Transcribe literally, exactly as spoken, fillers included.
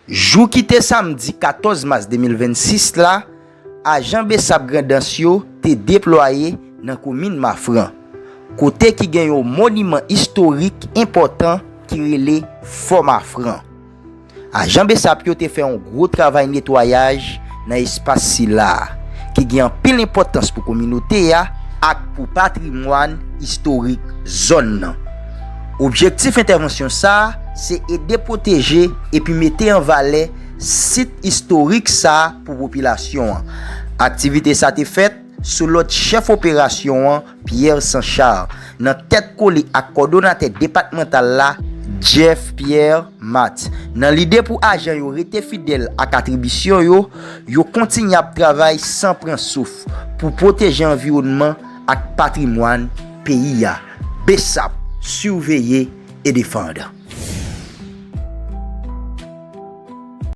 Jou ki te samdi katòz mas de mil vennsis la, ajan BSAP Grandans yo te deplwaye nan komin Mafran, kote ki gen yon moniman istorik enpòtan ki rele Fò Mafran. Ajan BSAP yo te fè yon gwo travay netwayaj nan espas sila a, ki gen anpil enpòtans pou kominote a ak pou patrimwàn istorik zòn nan. Objektif entèvansyon sa a se ede pwoteje epi mete an valè sit istorik sa a pou popilasyon an. Aktivite sa te fèt sou lòd chèf operasyon an, Pierre Sanchard, nan tèt kole ak kòdonatè depatmantal la, Jeff Pierre Matz, nan lide pou ajan yo rete fidèl ak atribisyon yo, yo kontinye ap travay san pran souf pou pwoteje anviwònman ak patrimwàn peyi a. BSAP, surveiller et défendre.